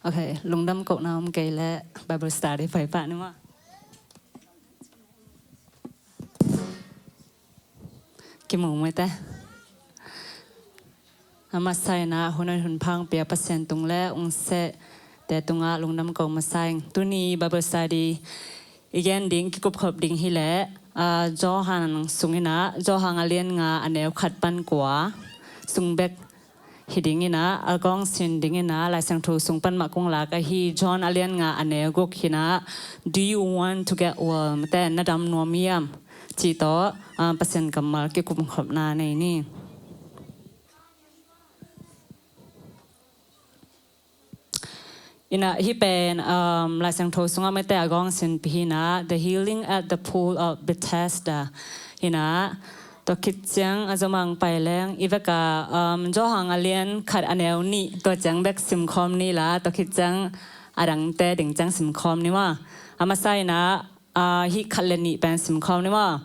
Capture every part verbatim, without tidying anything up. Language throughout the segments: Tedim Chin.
Ok, lungdam kohna om kei leh Bible study pai pah ni maw. Kimu mu ei te. A masa in ah hun hoih hun pha hong pia Pasian tung leh ung sehte tungah lungdam ko masa ing. Tuni Bible study i gen ding, kikupkhop ding hi leh, ah, Johan sung in ah, Johan a lian nga a neu khat pan kua sung bek hi ding in ah, a gawng sin ding in ah, Lai Siangtho sung pan mah kong lak ahi, John a lian nga a neu guk hi in ah, "Do you want to get well?" Mate, na dam nuam hiam? Cih tawh, ah, Pasian kammal kikupkhopna nei ni. In ah, hih pen, um, Lai Siangtho sungah mate a gawng sinpi hi in ah, The Healing at the Pool of Bethesda hi in ah, tua khit ciang a zomang pai leng i vek a, um, Johan a lian khat a neu nih, tua ciang bek simkhawm ni la, tua khit ciang a dangte ding ciang simkhawm ni maw. A masa in ah, ah, hih khat le nih pen simkhawm ni maw.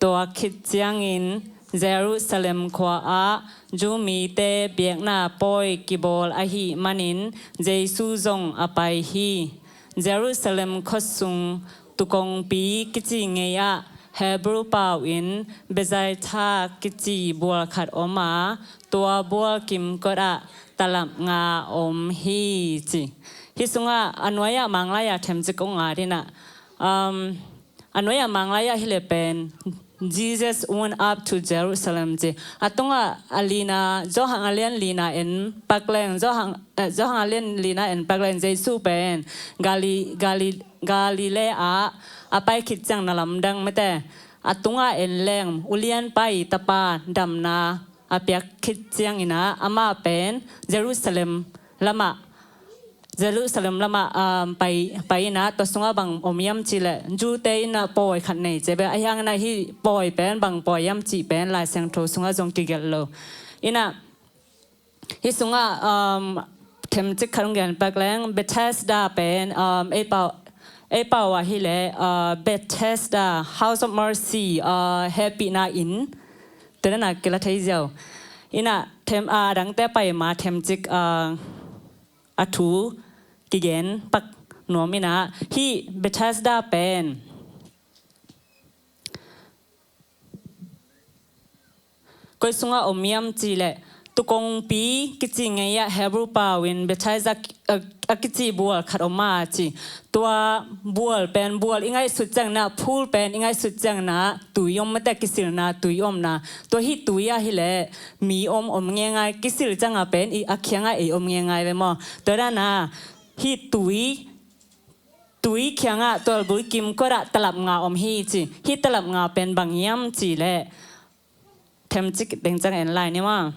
Tua khit ciangin Jerusalem khua-ah Jew mite biakna pawi kibawl ahih manin Jesu zong a pai hi. Jerusalem khuasung tukongpi kici ngei-ah Hebrew pau-in Bethesda kici bual khat om a, tua bual kimkotah talap nga om hi, ci. Hih sungah a nuai-ah Manglai-ah themcik kong ngat in ah, um, a nuai-ah Manglai-ah hi leh pen, "Jesus went up to Jerusalem," ci. A tungah a lina, Johan a lian lina en pak leng, Johan, eh, Johan a lian lina en pak leng, Jesu pen Gali-, Gali-, Galilee ah a pai khit ciang na lamdang mate. A tungah en leng, ulianpa' tapa damna a piak khit ciang in ah, amah pen Jerusalem lamah, Jerusalem lamah, um, pai, pai in ah, tua sungah bang om hiam cih leh, Jew-te in ah pawi khat nei ci ve. Ahi hangin ah hih pawi pen bang pawi hiam cih pen Lai Siangtho sungah zong kigelh lo. In ah, hih sungah, um, themcik khat hong gen pak leng, Bethesda pen, um, ei pau, ei pau ah hi leh, uh, Bethesda, House of Mercy, uh, hehpihna inn, tua dan a kila thei ziau. In ah, them, uh, a dangte pai ma themcik, uh, a thu kigen pak nuam in ah, hih Bethesda pen koi sungah om hiam cih leh, tukongpi kici ngei-ah Hebrew pau-in Bethesda, a, a kici bual khat om a, ci. Tua bual pen bual i ngaihsut ciang in ah, pool pen i ngaihsut ciang in ah tui om mate, kisilna tui omna. Tua hih tui ah hi leh mi om om ngeingai, kisil ciang a pen i, a kiangah ei om ngeingai ve maw. Tua dan a hih tui, tui kiangah tualbul kimkotah talap nga om hi, ci. Hih talap nga pen bang hiam cih leh, themcik ding ciang en lai ni maw.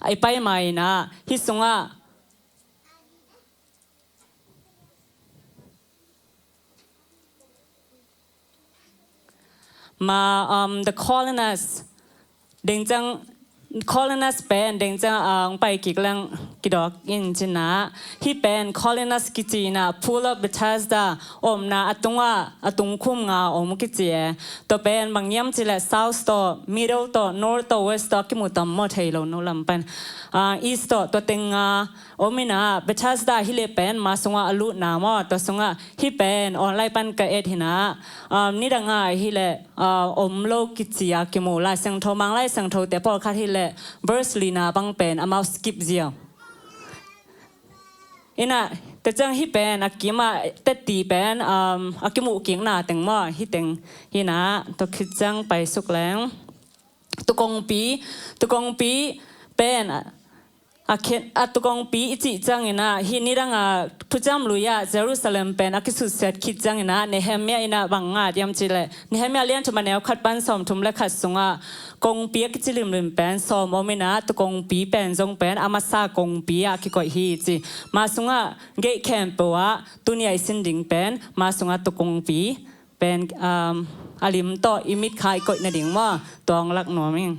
I pai ma in ah, hih sungah ma, um, the colonnades, ding ciang, colonnades pen ding ciang, ah, hong pai kik leng kidawk in ci in ah. Hih pen colonnades kici in ah, Pool of Bethesda omna a tungah, a tungkhum nga om kici e. Tua pen bang hiam cih leh, south tawh, middle tawh, north tawh, west tawh, kimu tam maw, thei lo, no lam pan, ah, east tawh, tua teng nga om in ah, Bethesda hi leh pen ma sungah a lutna maw, tua sungah hih pen online pan ka et hi in ah, um, nidang a hi leh, uh, om lo kici a kimu. Lai Siangtho, Manglai Siangthote pawlkhat hi leh verse lina bang pen amau skip ziau. In ah, tua ciang hih pen a kim ah, teti pen, um, a kimuh kikna teng maw, hih teng hi in ah, tua khit ciang pai suk leng. Tukongpi, tukongpi pen, a, a khen, a tukongpi i cih ciang in ah, hih nidang a Thuciam Lui ah Jerusalem pen a kisutsiat khit ciang in ah, Nehemiah in ah bang ngat hiam cih leh, Nehemiah lian thum a neu khat pan sawmthum le khat sungah kongpi a kici limlim pen sawm om in ah, tukongpi pen zong pen a masa kongpi ah kikoih hi, ci. Ma sungah gate khempeuh ah tuni a i sin ding pen, ma sungah tukongpi pen, um, a lim tawh i mitkha i koih nading maw, tua hong lak nuam ing.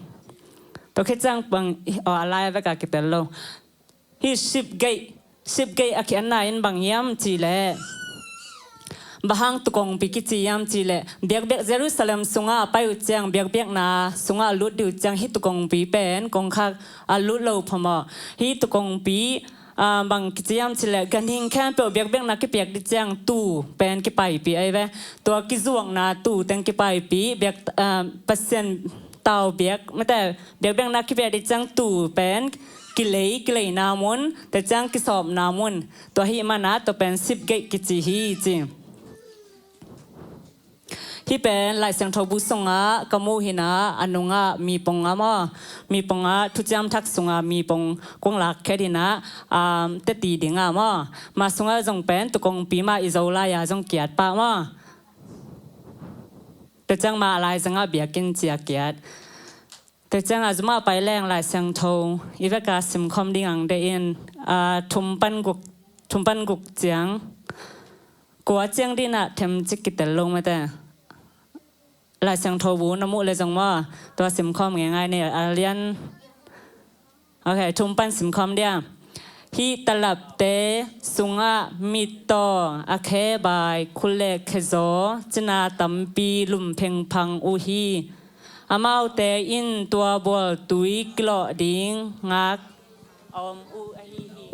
Tua khit ciang bang, oh, a lai a vek a kitel lo. Hih sheep gate, sheep gate a ki-anna in bang hiam cih leh, bang hang tukongpi kici hiam cih leh, biakbiak Jerusalem sungah a pai uh ciang, biakbiakna sungah a lut dih uh ciang, hih tukongpi pen kongkhak a lut lo phamawh. Hih tukongpi Ah, bang kici hiam cih leh ganhing khempeuh biakbiakna kipiak ding ciang tuu pen kipaipih ahi ve. Tua kizuakna tuu teng kipaipih, biak, ah, Pasian tau biak, mate, biakbiakna kipiak ding ciang tuu pen kilei, kileina mun, tua ciang kisawpna mun. Tua ahih manin tua pen sipgeih kici hi ci. Hih pen Lai Siangtho bu sungah ka muh hi-in ah, a nungah mipong ah maw, mipong ah Thuciam Thak sungah mipong kong lakkhia hi-in ah, um, teti dingah maw, mah sungah zong pen tu kongpi mah i Zolai ah zong kiat pah maw. Tua ciang mah a laizang ah biakinn ci-a kiat. Tua ciang a zumah pai leng Lai Siangtho i vek a simkhawm ding ang deih in, ah, thum pan guk, thum pan guk ciang. Kua ciang ding in ah themcik kitel lo mate. Lai Siangtho bu na muh leh zong maw, tua simkhawm ngeingai ni, a lian. Ok, thum pan simkhawm ding a. Hih talapte sungah mittaw, a khebai, khut le khezaw, cina tampi lum phengphang uh hi. Amaute in tua bual tui kilawh ding ngak a om uh ahi hi.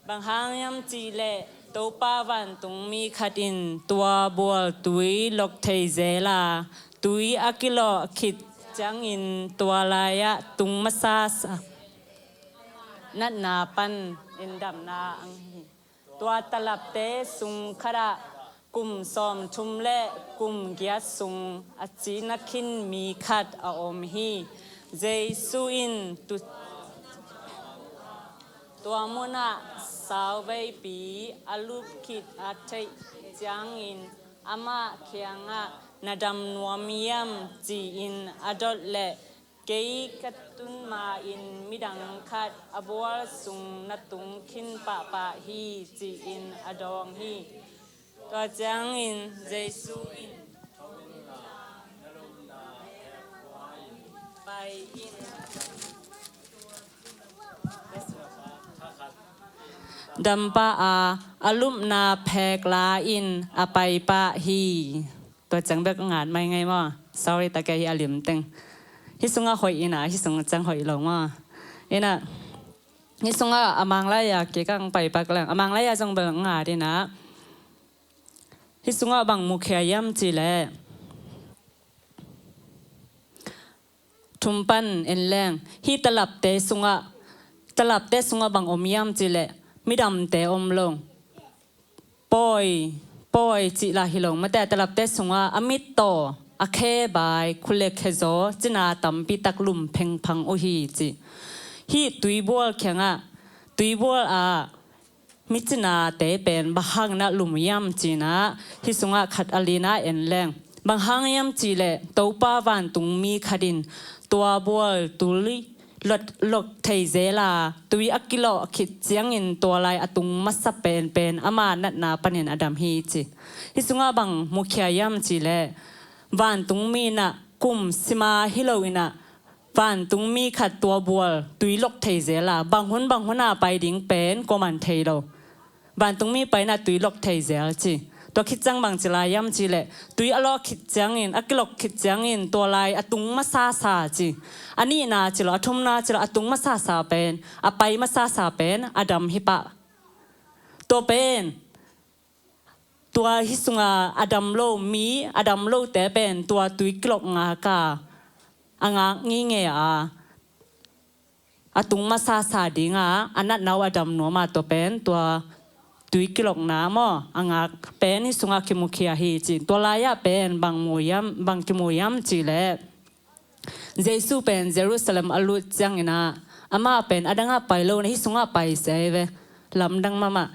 Bang hang hiam cih leh Topa vantungmi khat in tua bual tui lok thei zel a, tui a kilawh khit ciangin tua lai-ah tung masa sa natna panin damna ang hi. Tua talapte sung khatah kum sawmthum le kum giat sung a cina khin mi khat a om hi. Jesu in tu, tua munah sauveipi a lup khit a theih ciangin amah kiangah, "Na dam nuam hiam?" ci-in a dot leh, "Kei ka tun ma-in midang khat a bual sung na tung khin pahpah hi," ci-in a dawng hi. Tua ciangin Jesu in, "Pai in." Dam pah a, a lupna phek la-in a pai pah hi. Tua ciang bek ngat mai ngei maw. Sorry, ta kei hi a lim teng. Hih sungah hoih in ah, hih sung ciang hoih lo maw. In ah, hih sungah a Manglai ah kikang pai pak leng, a Manglai ah zong bel ngat in ah. Hih sungah bang mukhia hiam cih leh, thum pan en leng, hih talapte sungah, talapte sungah bang om hiam cih leh, midamte om lo. Pawi, pawi cih lah hi lo mate, talapte sungah a mittaw, a khebai, khut le khezaw, cina tampi tak lum phengphang uh hi ci. Hih tuibual kiangah, tuibual ah mi cinate pen bang hang in ah lum hiam ci-in ah, hih sungah khat a lina en leng. Bang hang hiam cih leh Topa vantungmi khat in tua bual tui lok, lok thei zel a, tui a kilawh khit ciangin tua lai a tung masa penpen ama natna panin a dam hi ci. Hih sungah bang mukhia hiam cih leh, vantungmi in ah kum sima hi lo in ah, vantungmi khat tua bual tui lok thei zel a, bang hun bang hun a pai ding pen kuaman thei lo. Vantungmi pai in ah tui lok thei zel ci. Tua khit ciang bang ci lai hiam cih leh, tui a lawh khit ciangin, a kilok khit ciangin tua lai a tung masa sa ci. A nihna ci lo, a thumna ci lo, a tung masa sa pen, a pai masa sa pen a dam hi pah. Tua pen tua hih sungah a dam lo mi, a dam lote pen tua tui kilok ngak a, a ngak ngeingei a, a tung masa sa ding a, a natna uh a dam nuam a, tua pen tua tui kilokna maw, a ngak pen hih sungah kimukhia hi ci. Tua lai-ah pen bang mu hiam, bang kimu hiam cih leh, Jesu pen Jerusalem a lut ciangin ah, amah pen a dangah pai lo in ah, hih sungah pai sia hi ve. Lamdang mahmah.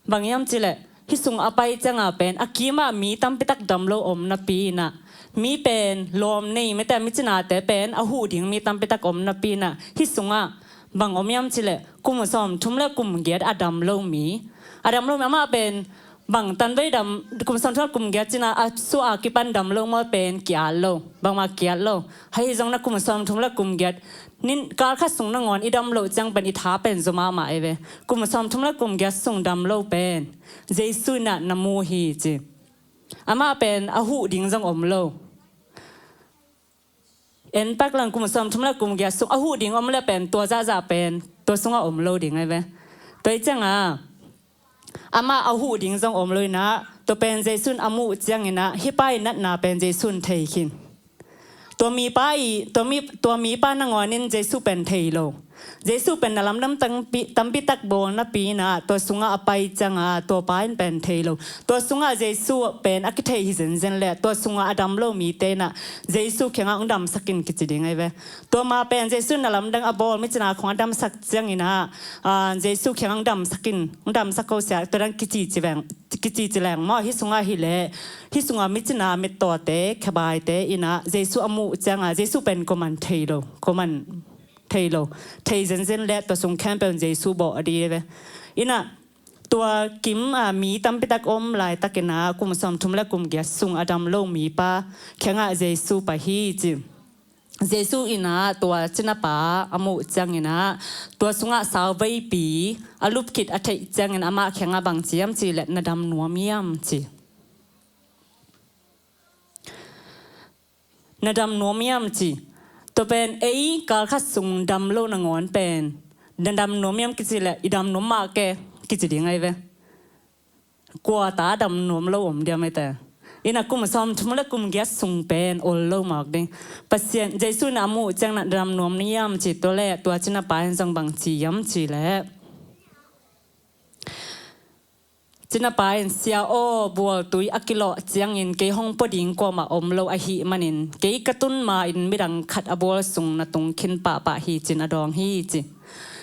Bang hiam cih leh, hih sung a pai ciangah pen a kimah mi tampi tak dam lo om napi in ah, mi pen lawm nei mate, mi cinate pen a huh ding mi tampi tak om napi in ah, hih sungah bang om hiam cih leh, kum sawmthum le kum giat a dam lo mi. A dam lo mi, amah pen bang tanvei dam, kum sawmthum le kum giat ci-in ah, a suah a kipan dam lo maw pen kiat lo. Bangmah kiat lo. Ahi zongin ah kum sawmthum le kum giat, ni kal khat sung nangawn i dam loh ciang pen i tha pen zaw mahmah hi ve. Kum sawmthum le kum giat sung dam lo pen Jesu in ah na mu hi ci. Amah pen a huh ding zong om lo. En pak leng, kum sawmthum le kum giat sung a huh ding om leh pen tua zahzah pen tua sungah om lo ding hi ve. Tua hi cianga amah a huh ding zong om lo inah, tua pen Jesu in a muh cianginah hih pa i natna pen Jesu in thei khin. Tua mipa i, tua mi, tua mipa nangawn in Jesu pen thei lo. Jesu pen na lamdang tampi, tampi tak bawl napi inah tua sungah a pai cianga tua pa in pen thei lo. Tua sungah Jesu pen a kithei hi zenzen leh tua sungah a dam lo mite inah Jesu kiangah hong damsak in kici ding ahi ve. Tua ma pen Jesu in na lamdang a bawl mi cina khong a damsak cianginah, ah, Jesu kiangah hong damsak in, hong damsak ko sia, tua dan kici ci veng, kici ci leng maw, hih sungah hileh, hih sungah mi cina mittawte, khebaite inah Jesu a muh cianga Jesu pen kuaman thei lo, kuaman thei lo, thei zenzen leh tua sung khempeuh in Jesu bawh a dih ve. Inah tua kim, ah, mi tampi tak om laitakinah kum sawmthum le kum giat sung a dam lo mipa kiangah Jesu pai hi ci. Jesu inah tua cinapa a muh cianginah tua sungah sau veipi a lup khit a theih ciangin amah kiangah bang ci hiam cihleh, na dam nuam hiam ci. Na dam nuam hiam ci. Tua pen ei kal khat sung dam lo nangawn pen na dam nuam hiam kici leh, i dam nuam mah ke kici ding ahi ve. Kua ta dam nuam lo om diam ete. Inah kum sawmthum le kum giat sung pen ol lo mawk ding. Pasian, Jesu inah a muh cianginah na dam nuam hiam ci, tua leh tua cinapa in zong bang ci hiam cihleh, cinapa in, Sia aw, bualtui a kilawh ciangin kei hong pua ding kuamah om lo ahih manin kei ka tun ma-in midang khat a bual sung na tung khin pahpah hi, ci-in a dawng hi ci.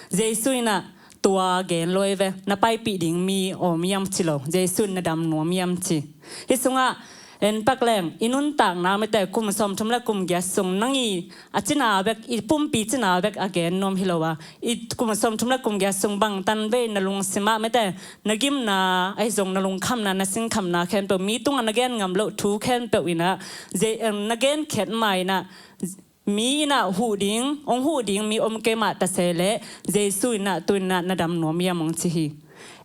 Jesu inah tua gen lo ahi ve. Na paipih ding mi om hiam ci lo. Jesu in na dam nuam hiam ci. Hih sungah en pak leng, i nuntakna mite kum sawmthum le kum giat sung nang i a cina bek, i pumpi cina bek a gen nuam hi lo a, i kum sawmthum le kum giat sung bangtan vei na lungsimah mite, na gimna ahi zong, na lungkhamna, na sinkhamna khempeuh, mi tungah na gen ngam loh thu khempeuh inah, ze-, em, na genkhiat ma inah, mi inah huh ding, hong huh ding mi om kei mah ta se leh, Jesu inah tu inah na dam nuam hiam hong ci hi.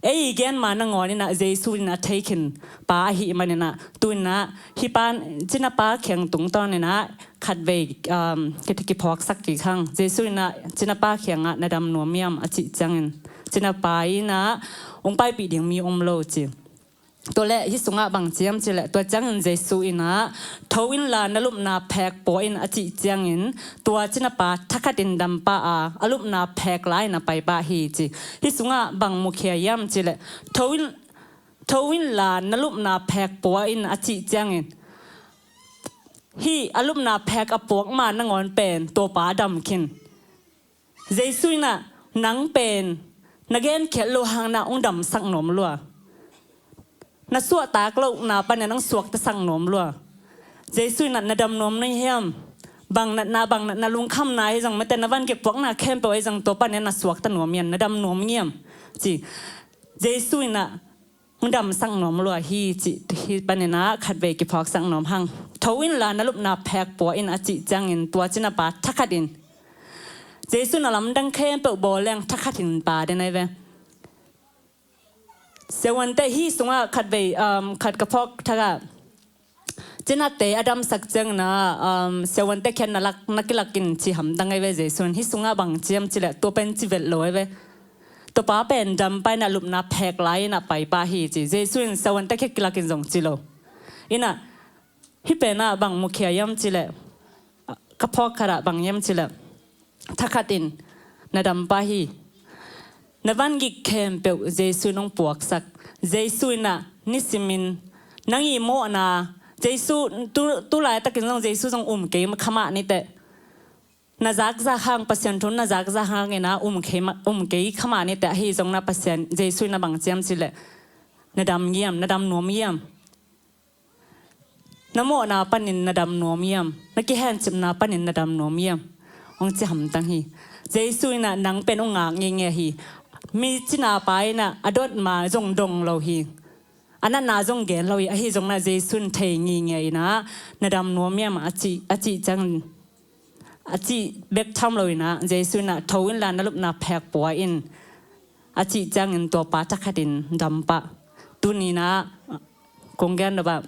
Ei i gen ma nangawn inah Jesu inah thei khin pa ahih maninah tu inah hih pa, cinapa kiang tungtawn inah khatvei, um, ki, kiphawksak kik hang. Jesu inah cinapa kiangah na dam nuam hiam a cih ciangin cinapa inah hong paipih ding mi om lo ci. Tua leh hih sungah bang ci hiam cihleh, tua ciangin Jesu inah, "Tho inla na lupna phek pua in," a cih ciangin tua cinapa thakhatin dampah a, a lupna phek lai-in a paipah hi ci. Hih sungah bang mukhia hiam cihleh, "Tho in, tho inla na lupna phek pua in," a cih ciangin hih a lupna phek a puak ma nangawn pen tuapa a dam khin. Jesu inah nang pen na genkhiat loh hangin ah hong damsak nuam lua. Na suahtak lohna panin ah hong suaktasak nuam lua. Jesu inah na dam nuam na hiam? Bang natna, bang natna, lungkhamna hi zong, mate, na van kiphuakna khempeuh hi zong, tua panin ah na suakta nuam hiam, na dam nuam hiam? Ci. Jesu inah hong damsak nuam lua hi cih, hih panin ah khatvei kiphawksak nuam hang. "Tho inla na lupna phek pua in," a cih ciangin tua cinapa thakhatin, Jesu in a lamdang khempeuh bawl leng thakhatin pa den ahi ve. Siavuante hih sungah khatvei, um, khat ka phawk thak ah, cinate a damsak ciangin ah, um, siavuante kiang na lak, na kilak in ci hamtang ahi ve Jesu in. Hih sungah bang ci hiam cihleh, tua pen ci vet lo ahi ve. Tua pa pen dampah in ah lupna phek lai-in ah paipah hi ci. Jesu in siavuante kiang kilak in zong ci lo. Inah hih pen ah bang mukhia hiam cihleh, ka phawk khat ah bang hiam cihleh, thakhatin na dampah hi. Na vangik khempeuh Jesu in hong puaksak. Jesu inah nisimin nang i mawhna, Jesu tu, tu laitakin zong Jesu zong um kei kha mah ni teh. Na zakzak hang, Pasian thu na zakzak hangin ah um kei ma, um kei kha mah ni teh, ahi zongin ah Pasian, Jesu inah bang ci hiam cihleh, na dam hiam, na dam nuam hiam? Na mawhna panin na dam nuam hiam? Na kihencipna panin na dam nuam hiam? Hong ci hamtang hi. Jesu inah nang pen hong ngak ngeingei hi. Mi cinapa inah a dot ma zong dong lo hi. A natna zong gen lo hi. Ahi zongin ah Jesu in thei ngeingei inah na dam nuam hiam a cih, a cih ciangin, a cih bek tham lo inah Jesu inah, "Tho inla na lupna phek pua in," a cih ciangin tua pa thakhatin dampah. Tuni inah kong gen lo bah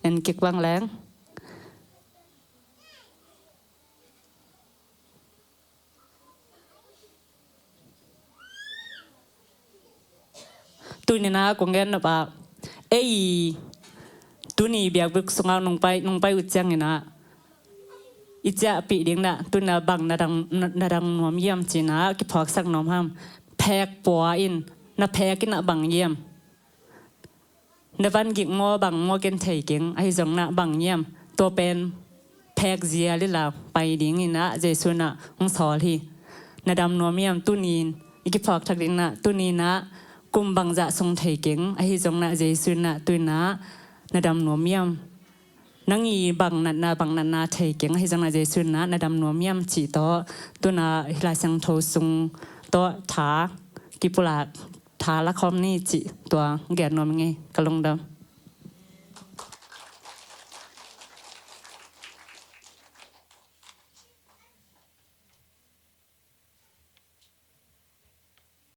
en kik bang leng. Tuni-in ah kong gen nop ah, ei tuni biakbuk sungah nong pai, nong pai uh ciangin ah i ciahpih ding in ah tuni-in ah bang na dang, na dang nuam hiam ci-in ah kiphawksak nuam hiam? Phek pua in, na phek in ah bang hiam? Na van gik maw, bang maw ken thei keng, ahi zongin ah bang hiam? Tua pen phek zial inla pai dingin ah Jesu in ah hong sawl hi. Na dam nuam hiam? Tuni-in i kiphawk thak dingin ah, tuni-in ah kum bangzah sung thei keng, ahi zongin ah Jesu in ah tu-in ah na dam nuam hiam? Nang i bang natna, bang natna thei keng, ahi zongin ah Jesu in ah na dam nuam hiam cih tawh tuni-in ah hih Lai Siangtho sung tawh tha kipulak, tha lakhawm ni cih tua gen nuam ing ei. Ka lungdam.